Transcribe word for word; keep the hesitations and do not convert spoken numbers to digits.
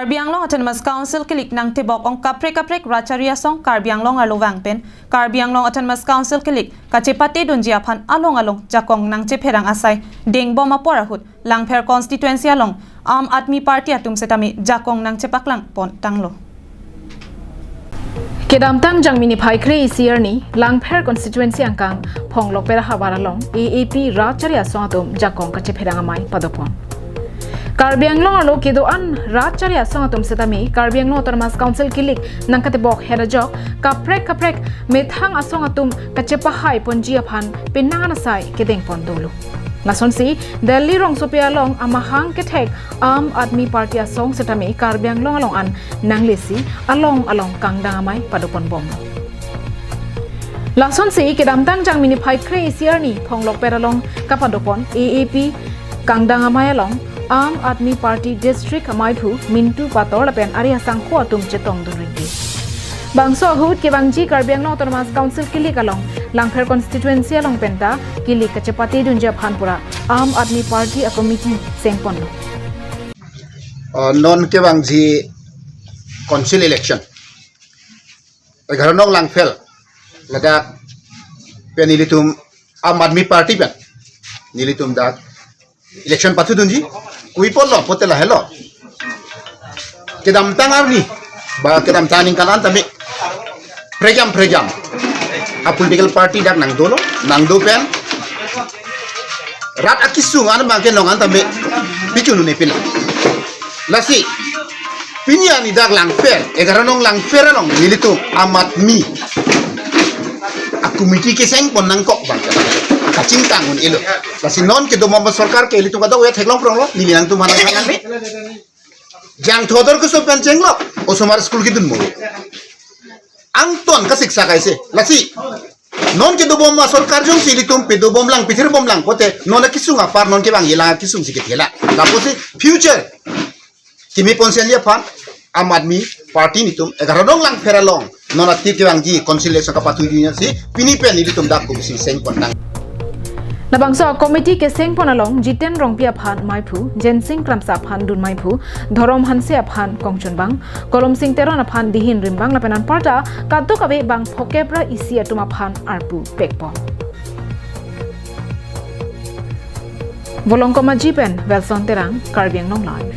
Karbi Anglong Autonomous Council kilik nangtebok ong kaprek kaprek rat chari asong Karbi Anglong arlo vang pen Karbi Anglong Autonomous Council kilik kachepate dunji aphan along along jakong nangchepherang asai dengbom apor ahut Langpher constituency along Aam Aadmi Party atum setame jakong nangchepaklang pon tanglo. Kedamtang Jangmi niphai kre-isi arni Langpher constituency angkang Phonglokpet ahavar along A A P rat chari asong atum jakong kachepherang amei padopon. Karbi Anglong arlo kedo-an rat chari asong atum setame Karbi Anglong Autonomous Council kilik nangkatebok het ajok kaprek kaprek methang asong atum kachepahai ponji aphan penang an asai kedengpon dolo. Lasonsi Delhi rongsopi along amahang kethek Aam Aadmi Party asong setame Karbi Anglong along an nanglesi along along kangdang amei padopon bom. Lasonsi kedamtang Jangmi niphai kre-isi arni Phonglokpet along kapadopon A A P kangdang amei along Aam Aadmi Party District amaiphu Mintu Pator lapen ari asangho atum chetongdun rinti. Bangso ahut kevangji Karbi Anglong Autonomous Council kilik along Langpher constituency along penta kilik kachepate dunji aphan pura Aam Aadmi Party a committee sengponlo. Uh, non kevangji council election egharo nong Langpher ladak pen nelitum Aam Aadmi Party pen nelitum dak election pathudunji. Kopi apotlo pulote lahelo. Kedamtang arni ba kedamtang aningkan an tame prekjam prekjam a political party dak nangdolo, nangdo pen rat akesung an abangke nong an tame pichun-un-e pin. Lasi pini arni dak Langpher, egharo nong Langpher along nelitum Aam Aadmi a committee kesengpon nangkok abang kachingtang un-elo. Lasi non kedobom sorkar ke ilitum kadokave theklong pronglo, neli nangtum aphan nangthan nangme. Jangthu ador keso pen chenglok, osomar school kedun mo. Angton kasiksak aise. Lasi non kedobom asorkar jongsi ilitum pedobomlang, pithirbomlang pulote non akesung apar non kevangjilang akesung si kethela. Lapusi future kimi ponsenji aphan Aam Aadmi Party nelitum egharo nong Langpher along non atip kevangji council election kapathudunji si pini pen nelitum dak komisi sengpon nang. Labangso committee kesengpon along Jiten Rongpi aphan meiphu, Jensing Kramsa aphan dun meiphu, Dhorom Hanse aphan kongchunbang, Kolomsing Teron aphan dihin rimbang lapen anparta kadokave bang phokep ra isi atum aphan arpu pekpon. Volongkom Aji pen Welson Terang, Karbi Anglong Live.